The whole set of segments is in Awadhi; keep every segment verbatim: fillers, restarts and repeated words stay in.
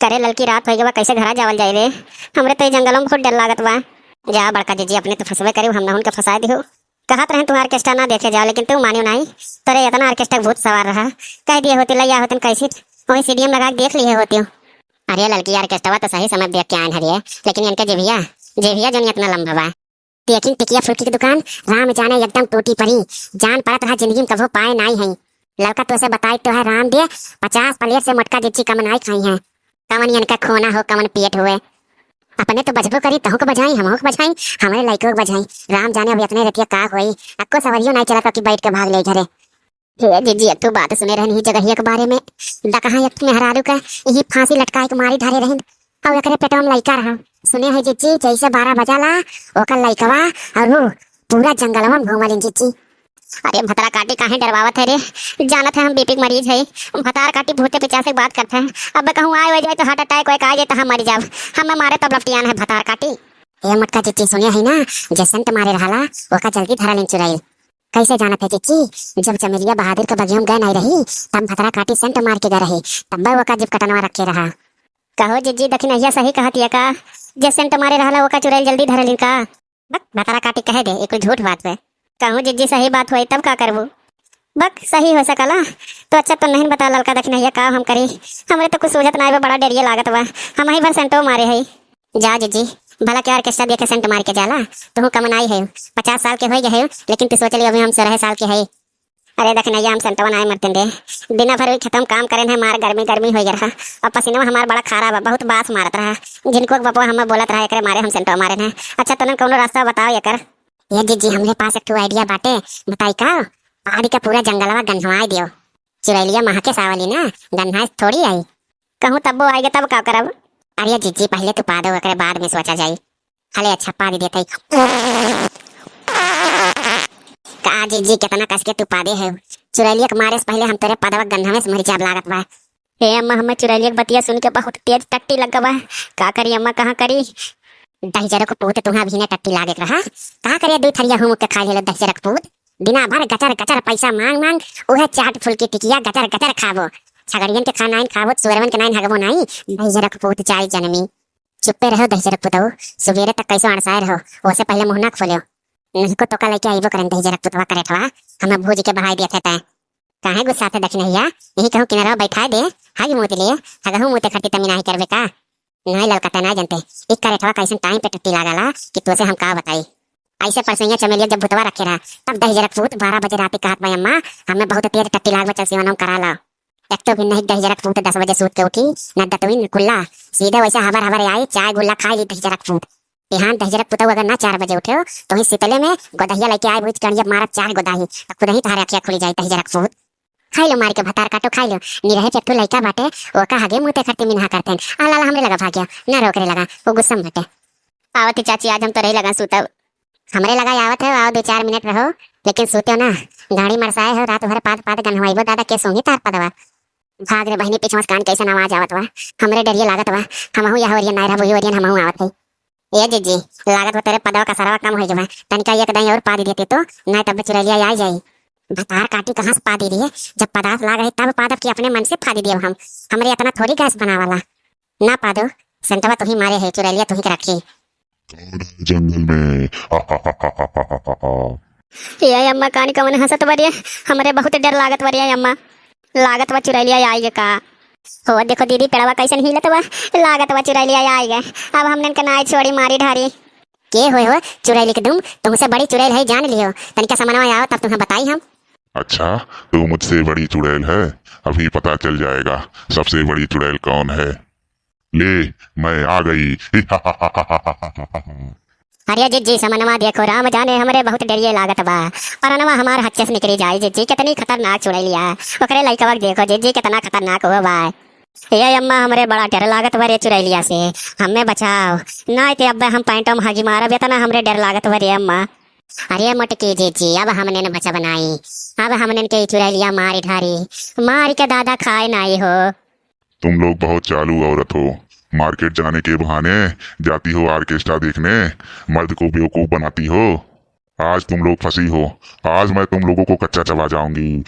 अरे ललकी, रात होइ गवा, कैसे घरा जावल जाई रे? हमरे तो ई जंगलों में बहुत डर लागत बा। जा बड़का जिज्जी, अपने तो फंसबे करिउ, हमनहुन के फंसाए दिहु। कहत रहेन तुहार orchestra ना देखे जाओ, लेकिन तू मानिउ नाई। तोरे इतना orchestra के भूत सवार रहा, कह दिए होती, लइया होतन कैसे, वही सीडीएम लगा के देख लिए होती। अरे ललकी, orchestra तो सही समय देख के आयन हरिये, लेकिन इनके जिभिया, जिभिया जोन इतना लंबा बा। देखिन टिकिया फुल्की की दुकान, राम जाने एकदम टूटी पड़ी। जान पड़त रहा जिंदगी में कभो पाए नाई है। ललका तोसे बताई तो है राम दे, पचास plate से मोटका जिज्जी कम नाई खाई है। कवन इनका खोना हो, कवन पेट हुए। अपने तो बजबो करी, तहु को बजाई, हमहु को बजाई, हमरे लइको को बजाई। राम जाने अब इतने रतिया का होई। अक्को सवरियो नाई चलत कि बैठ के भाग ले घरे। हे जिज्जी, एक ठो बात सुने रहन ही जगहिया के बारे में। डकहा एक ठो मेहरारू का यही फांसी लटकाए के मारी धरे रहन। अउ एकरे पेटवा में लइका रहा। सुने है जिज्जी, जैसे बारह बजाला, ओकर लइकवा अउर वो पूरा जंगलवा में घूमलिन जिज्जी। अरे भतरा काटी, काहे डरवावत है रे? जानत है हम बीपी के मरीज है। भतार काटी भूते पिचासे के बात करत है। अब कहूँ आए हो जाए तो heart attack होए, आ जाए तो हम मरी जाब। हम मारे तब लपटियान है भतार काटी। ए मोटका जिज्जी, सुने है ना, जे सेंट मारे रहला, ओका जल्दी धरा लेन चुराइल। कैसे जानत है जिज्जी? जब चमेलिया बहादुर के बगिया में गए नहीं रही, तब भतरा काटी सेंट मार के गए रही, तब ओका जिप कटनवा रखे रहा। कहो जिज्जी, दखिनहिया सही कहत या का? जे सेंट मारे रहला, ओका चुराइल जल्दी धरलिन का? बक, भतरा काटी कहे दे, एक झूठ बात पे। कहूँ जिज्जी सही बात होई, तब का करबू? बक, सही हो सकला? तो अच्छा, तो नहीं बता ललका दखिनहिया, का हम करी? हमरे तो कुछ सूझत ना आवे, बड़ा डेरिये लागत बा। हम ही भर सेंटो मारे है। जा जिज्जी, भला के orchestra देखे सेंट मार के जाला? तुहू कम नाई है, पचास साल के होई गए है, लेकिन तू सोच ली, अभी हम सोरह साल के है। अरे दखिनहिया, हम सेंटवा नाई मरते दे। दिना भर वही खेतम काम करेन है, मार गर्मी गर्मी होई रहा। अब पसीनवा हमार बड़ा खारा बा, बहुत बास मारत रहा। जिनको के बपवा हमें बोलत रहा, एकरे मारे हम सेंटवा मारेन है। अच्छा, तोनन कौनो रास्ता बताओ एकर। ये जिज्जी, हमरे पास एक ठो idea बाटे, बताई का? पहाड़ी का पूरा जंगलवा गंधवाई दियो। चुरैलिया महके सावली ना, गंधाए थोड़ी आई। कहूँ तब्बो आएगे तब का करब? अरे जिज्जी, पहले तू पादो, ओकरे बाद में सोचा जाई। हले अच्छा, पादी देते। का जिज्जी, कितना कस के तू पादे है? चुरैलिया के मारे से पहले हम तेरे पदवा गंधवे से मर जाब लागत बा। हे अम्मा, हमें चुरैलिया के बतिया सुन के बहुत तेज टट्टी लग बा। का करी अम्मा, कहाँ करी? दहिजरो के पूत, तुहाँ भी ने टट्टी लागे के रहा। का करे, दू थरिया हूँ के खा लेलो दहिजरो के पूत। दिना भर गचर गचर पैसा मांग मांग, उहे चाट फुल्की टिकिया गचर गचर खाबो। छगड़ियन के खानाइन खाबो, सुअरवन के नाइन हगबो नाई, दहिजरो के पूत चारी जनमी। चुप्पे रहो दहिजरो के पुतऊ, सुबेरे तक कैसो अड़साए रहो, ओसे पहले मुँह ना खोलो। नहीं को तोका लइके आइबो करेन दहिजरो के पुतवा करेठवा, हमें भूज के बहाई दिया थे तैं। काहे गुस्सा थे दखिनहिया, यही कहूँ किनारा बैठाए दे, हागी मूत ले, हगहू मूते खटी तमी नाही करबे का? नाई ललका, तैं ना जनते, ई करेठवा कैसन टाइम पे टट्टी लागला कि तोसे हम का बताई। ऐसे परसैया चमेलिया जब भुतवा रखे रहा, तब दहिजरो के पूत बारह बजे राती कहत बा, "अम्मा, हमें बहुत तेज टट्टी लाग बा, चल सिवनवा करा ला।" एक तो भी नहीं दहिजरो के पूत दस बजे सूत के उठी, न दतुई न कुल्ला, सीधे वैसे हबर हबर आई, चाय गुल्ला खाई ली दहिजरो के पूत। बिहान दहिजरो के पुतऊ अगर ना चार बजे उठे हो, तो ही सितले में गोदहिया लइके आए, बुझ कणिया मारब चार गोदाही, तो खुद ही तहारे अखिया खुली जाई दहिजरो के पूत। खाई लो मार के भतार काटो, खाई लो। निरहे पे एक ठो लइका बाटे, ओका हगे मुँह ते खरती मिनहा करतेन। आ लाला हमरे लगा भाग्या, ना रो ओकरे लगा, वो गुस्सा में बाटे। आवत ही चाची, आज हम तोरे लगा सूतब। हमरे लगा आवत है, आओ दो चार मिनट रहो, लेकिन सूत्यो ना। गाड़ी मरसाए हो, रात भर पाद पाद गन्हवाइबो दादा, के सूंघी तार पदवा। भाग रे बहिनी, पीछवा से कान कैसन आवाज आवत बा, हमरे डरिये लागत बा। हमहू यह ओरियन नाय रहबो, ई ओरियन हमहू आवत है। ए जिज्जी, लागत बा तेरे पदवा का सरवा कम होई गवा। तनिका एक दाई और पादी देती तो, नाय तब चुरैलिया आ जाई। भतार काटी कहाँ से पादी रही है? जब पदार्थ लाग रही तब पादब कि अपने मन से फादी दियब हम। हमरे इतना थोड़ी गैस बनावाला। ना पादो, सेंटवा तुही मारे है, चुरैलिया तुही के रखी। कौन है जंगल में? ये अम्मा कानी कौन हंसत बरिये? हमरे बहुत डर लागत बरिये अम्मा। लागत बा चुरैलिया आई गे का। हो देखो दीदी, पेड़वा कैसन हिलत बा, लागत बा चुरैलिया आई गे। अब हमनन के नाई छोड़ी, मारी ढारी। के होए हो चुरैली के दुम? तुमसे बड़ी चुरैल है, जान लियो। तनिका समनवा आओ तब तुम्हें बताई हम। अच्छा, तू मुझसे बड़ी चुड़ैल है, अभी पता चल जाएगा सबसे बड़ी चुड़ैल कौन है। ले, मैं आ गई। अरे जिज्जी, समनवा देखो, राम जाने हमरे बहुत डरिये लागत बा। परनवा हमार हच्चे से निकरी जाई जिज्जी, कितनी खतरनाक चुड़ैलिया। ओकरे लइकवा के देखो जिज्जी, कितना खतरनाक हो बा। ए अम्मा, हमरे बड़ा डर लागत बा रे चुड़ैलिया से, हमें बचाओ, नाय ते अब्बे हम पैंटो में हगी मारब, इतना हमरे डर लागत बा रे अम्मा। अरे मोटकी जिज्जी, अब हमने न बचब नाई, अब हमने के ई चुड़ैलिया मारी ढारी, मारी के दादा खाए नाई हो। तुम लोग बहुत चालू औरत हो, मार्केट जाने के बहाने जाती हो ऑर्केस्ट्रा देखने, मर्द को बेवकूफ बनाती हो। आज तुम लोग फंसी हो, आज मैं तुम लोगों को कच्चा चबा जाऊंगी।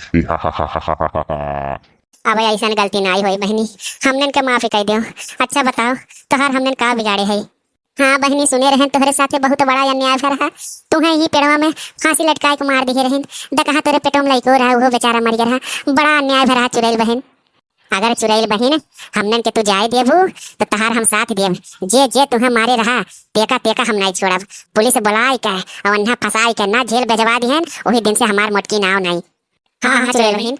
अब ऐसन गलती नाई होई बहिनी, हमनन के माफ कइ देउ। अच्छा बताओ, तोहार हमनन का बिगाड़े है? हाँ बहिनी, सुने रहन तोहरे साथे बहुत बड़ा अन्याय भा रहा। तुहें ही पेड़वा में फांसी लटकाए के मार दिहे रहन। डकहा तोरे पेटो में लइको रहा, उहो बेचारा मर गया रहा। बड़ा अन्याय भा रहा चुड़ैल बहिन। अगर चुड़ैल बहिन, हमनन के तू जाए देबू, तो तहार हम साथ देब। जे जे तुहें मारे रहा, तेका तेका हम नाई छोड़ब। पुलिस बुलाए के और अन्हा फंसाए के ना जेल भेजवा दिहन, वही दिन से हमार मोटकी नाव नाई। हाँ, हाँ, चुड़ैल बहिन।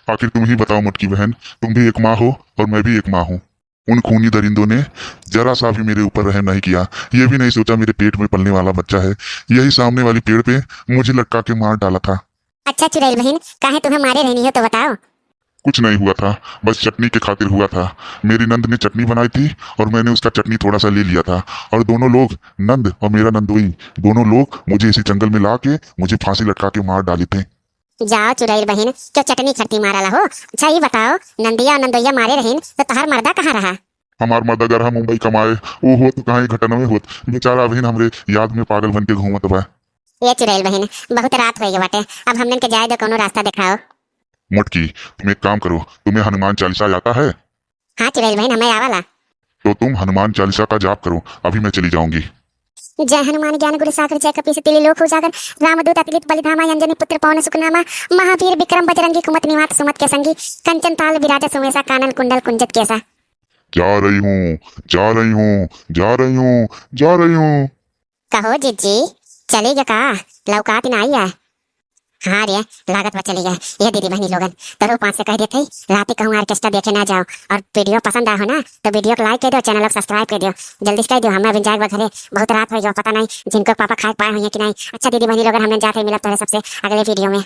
आखिर तुम ही बताओ मोटकी बहन, तुम भी एक माँ हो और मैं भी एक माँ हूँ। उन खूनी दरिंदों ने जरा सा भी मेरे ऊपर रहम नहीं किया। ये भी नहीं सोचा मेरे पेट में पलने वाला बच्चा है, यही सामने वाली पेड़ पे मुझे लटका के मार डाला था। अच्छा चुड़ैल बहिन, काहे तुहें मारे रहनी हो तो बताओ। कुछ नहीं हुआ था, बस चटनी के खातिर हुआ था। मेरी नंद ने चटनी बनाई थी और मैंने उसका चटनी थोड़ा सा ले लिया था और दोनों लोग, नंद और मेरा नंदोई, दोनों लोग मुझे इसी जंगल में ला के मुझे फांसी लटका के मार डाले थे। जाओ चुड़ैल बहिन, क्यों चटनी खरती मारला हो? अच्छा ये बताओ, नंदिया और नंदोइया मारे रहिन तो तहार मर्दा कहाँ रहा? हमार मर्दा गरहा मुंबई कमाए, वो होत कहाँ ये घटना में होत, बेचारा बहिन हमरे याद में पागल बन के घूमत बा। ये चुड़ैल बहिन, बहुत रात हो गई बाटे, अब हमनन के जाए दो, कोनो रास्ता दिखाओ। मोटकी, तुम एक काम करो, तुम्हें हनुमान चालीसा आता है? हाँ चुड़ैल बहिन, हमें आवाला। तो तुम हनुमान चालीसा का जाप करो, अभी मैं चली जाऊंगी। जय हनुमान ज्ञान गुण सागर, जय कपीस तिली लोक उजागर, रामदूत अतुलित बलिधामा, अंजनी पुत्र पवन सुखनामा, महावीर विक्रम बजरंगी, कुमत निवात सुमत के संगी, कंचन ताल विराज सुमेसा, कानन कुंडल कुंजित केसा। जा रही हूँ, जा रही हूँ, जा रही हूँ, जा रही हूँ। कहो जिज्जी, चली ग का? लौकात नाई है। हाँ रे, लागत बा चली गए। ये दीदी बहनी लोगन, तोहरो पाँच से कह देत हई, राती कहूँ orchestra देखे ना जाओ। और video पसंद आहो ना, तो video को like कर दो, channel को subscribe कर दो। जल्दी से कर दो, हमें अभी जाए के बा घरे, बहुत रात हो गया, पता नहीं जिनको पापा खाए पाए हुए कि नहीं। अच्छा दीदी बहनी लोगन, हमने जाते मिलब तोहरे सबसे अगले video में।